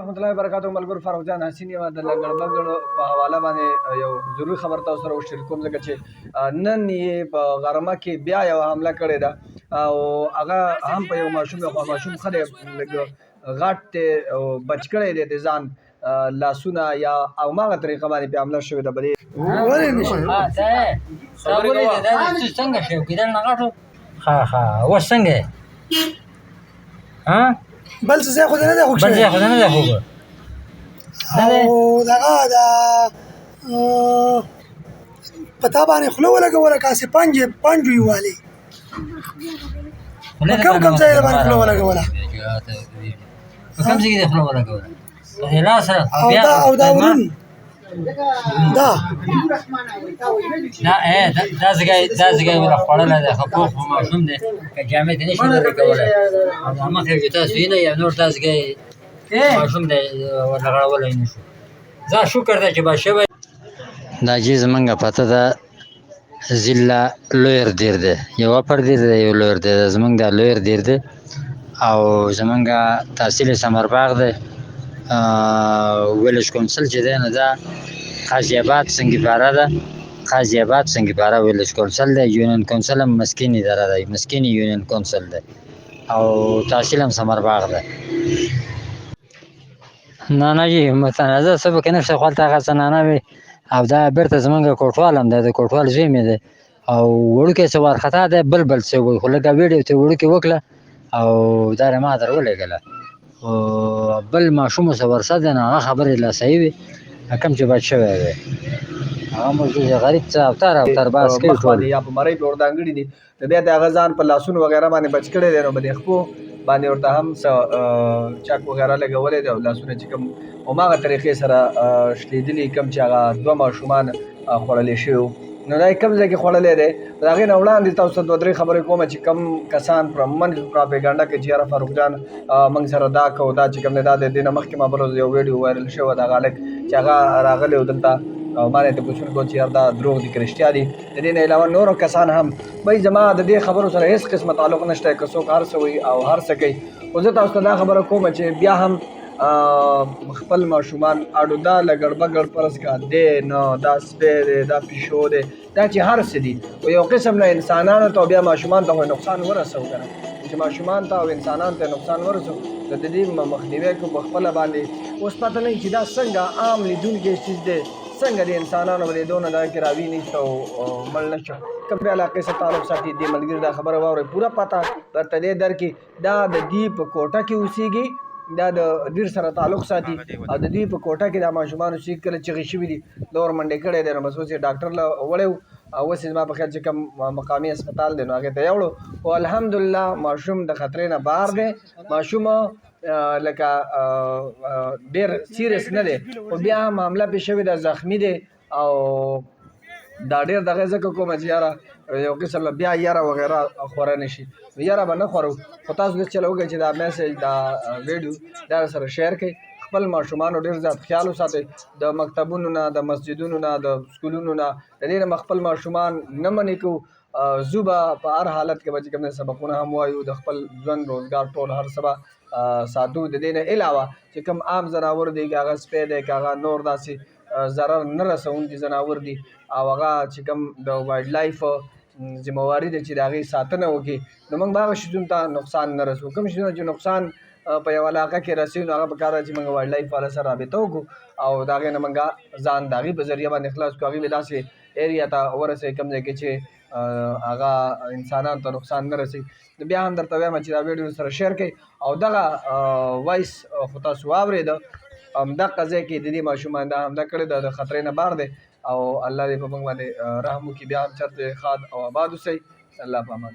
ورحمت الله وبرکاته. ملګرو، فاروق جان حسین یم. د لګړ بګړ په حواله باندې یو ضروري خبر تاسو سره وشریک کوم، ځکه چې نن یې په غرمه کې بیا یو حمله کړې ده او هغه هم په یو ماشوم. خو ماشوم ښه دی، لږ غټ دی او بچ کړی دی د ځان لاسونه یا او ماغه طریقه باندې په حمله شوې ده. په دې ولې نشي؟ ها، دا ولې دا څنګه شو؟ ګیدړ نه غټو. ها ها، اوس څنګه؟ ها. بل څه ځای خو دې نه دی خوږ بل شوی؟ ځای خو نه دی خوږ. او دغه دا په تا باندې خوله ولګوله که هسې پنجې پنجو یې والي؟ په کوم کوم ځای دې باندې خوله ولګوله؟ په کوم ځای کې دې خوله ولګوله؟ په دې لاس سره. او دا او دا ورون دا. دا دا ځای، دا ځای ولا خوړله ده. خو پوخ ماشوم دی که جامې ته نشي لرې کولی او دا مخې چې تاسو وینئ یا نور، دا ځای ماشوم دی، ورلغړولی نه شو. ځه، شکر دی چې بچ شوی. دا چې زمونږ پته ده، ضلع لویر دیر دی. یو اپر دیر دی، یو لویر دیر دی. زمونږ دا لویر دیر دی او زمونږ تحصیل ثمرباغ دی. ویلج کونسل چې دی نو دا قاضي آباد سنګیپاره ده. قاضي آباد سنګیپاره ویلج کونسل دی. یونین کونسل هم مسکینی دره دی، مسکینی یونین کونسل دی او تحصیل هم ثمرباغ دی. نه نه جي، متنازع څه پکې نشته، خو هلته هغه زنانه وي او دا بیرته زمونږ کوټوال هم دی، د کوټوال زوی مې دی او وړوکی څه وارخطا دی، بل بل څه وایي، خو لږه ویډیو ته وړوکې وکړه او دا یې ما در ولېږله. او بل ماشوم څه ورسره دی، نو هغه خبرې لا صحیح وي. کوم چې بچ شوی دی هغه موږ غریب څه اوتر اوتر باس کوي. مخ ټول باندې یا په مرۍ په وردانګړي دي، نو بیا د هغه ځان په لاسونو وغیره باندې بچ کړی دی، نو په دې خپو باندې ورته هم څه چک وغیره لګولی دی او لاسونه چې کوم هماغه طریقې سره شلېدلي، کوم چې هغه دوه ماشومان خوړلی شوي وو. نو دا یې کوم ځای کې خوړلی دی؟ د هغې نه وړاندې تاسو ته دوه درې خبرې کوم چې کوم کسان پر منفي پراپیګنډه کوي چې یاره فاروق جان موږ سره دا کو، دا چې کوم دی دا د دې نه مخکې ما بل ورځ یو ویډیو وایرل شوی، د هغه هلک چې هغه راغلی و دلته او ما نه یې تپوسونه کول چې یار دا دروغ دي که رښتیا دي. د دې نه علاوه نورو کسان هم بھائی، زما د دې خبرو سره هیڅ قسمه تعلق نشته، که څوک هر څه وایي او هر څه کوي، خو زه تاسو ته دا خبره کوم چې بیا هم خپل ماشومان اډو دا لګړ بګړ پرس کا دی نه، دا سپی دی، دا پیشو دی، دا چې هر څه دي، خو یو قسم نه انسانانو ته او بیا ماشومان ته خو نقصان ورسو که نه. چې ماشومان ته او انسانانو ته نقصان ورسو نو د دې مخنیوی کو په خپله باندې. اوس پته نه چې دا څنګه عام لیدونکی څیز دی، څنګه د انسانانو به د دونه دغه کې راوي نشته او مړ نه شو. کومې علاقې سره تعلق ساتي دې ملګري، دا خبره واورئ، پوره پته درته دی درکې. دا د دوی په کوټه کې اوسېږي، دا د دیر سره تعلق ساتي او د دوی په کوټه کې دا ماشومان اوسېږي. کله چغې شوي دي، دور منډې کړی دی، نو بس اوس یې ډاکټر له وړی و او اوس یې زما په خیال چې کوم مقامي هسپتال دی نو هغې ته یوړو. خو الحمدلله ماشوم د خطرې نه بهر دی. ماشوم لکه ډېر سیریس نه دی، خو بیا هم حمله پې شوې ده، زخمی دی. او دا ډېر دغه ځکه کومه چې یاره یو قسم له بیا یاره وغیره خوره نه شي، نو یاره به نه خورو. خو تاسو داسې چل وکړئ چې دا میسج، دا ویډیو دا سره شیر کړئ. خپل ماشومانو ډېر زیات خیال وساتئ، د مکتبونو نه، د مسجدونو نه، د سکولونو نه، د دې نه خپل ماشومان نه منې کوو. زو به په هر حالت کې به چې کوم دی سبقونه هم وایو، د خپل ژوند روزګار ټول هر څه به ساتو. د دې نه علاوه چې کوم عام ځناور دی، که هغه سپی دی، که هغه نور داسې ضرر نه رسوونکي ځناور دي او هغه چې کوم د وایلډ لایف ذمهواري ده چې د هغې ساتنه وکړي، نو موږ به هغه شیزونو ته نقصان نه رسوو. کوم شیزونه چې نقصان په یوه علاقه کې رسوي، نو هغه په کار ده چې موږ وایلډ لایف والا سره رابطه وکړو او د هغې نه موږ ځان د هغې په ذریعه باندې خلاص کړو، هغې به داسې ایریا ته ورسوي کوم ځای کې چې هغه انسانانو ته نقصان نه رسوي. نو بیا هم درته وایم چې دا ویډیو سره شیر کړئ او دغه وایس خو تاسو واورېده، همدغه ځای کې د دې ماشومان دا حمله کړې ده، د خطرې نه بهر دی او الله دې په موږ باندې رحم وکړي. بیا هم چېرته ښاد او آباد اوسئ. الله په امان.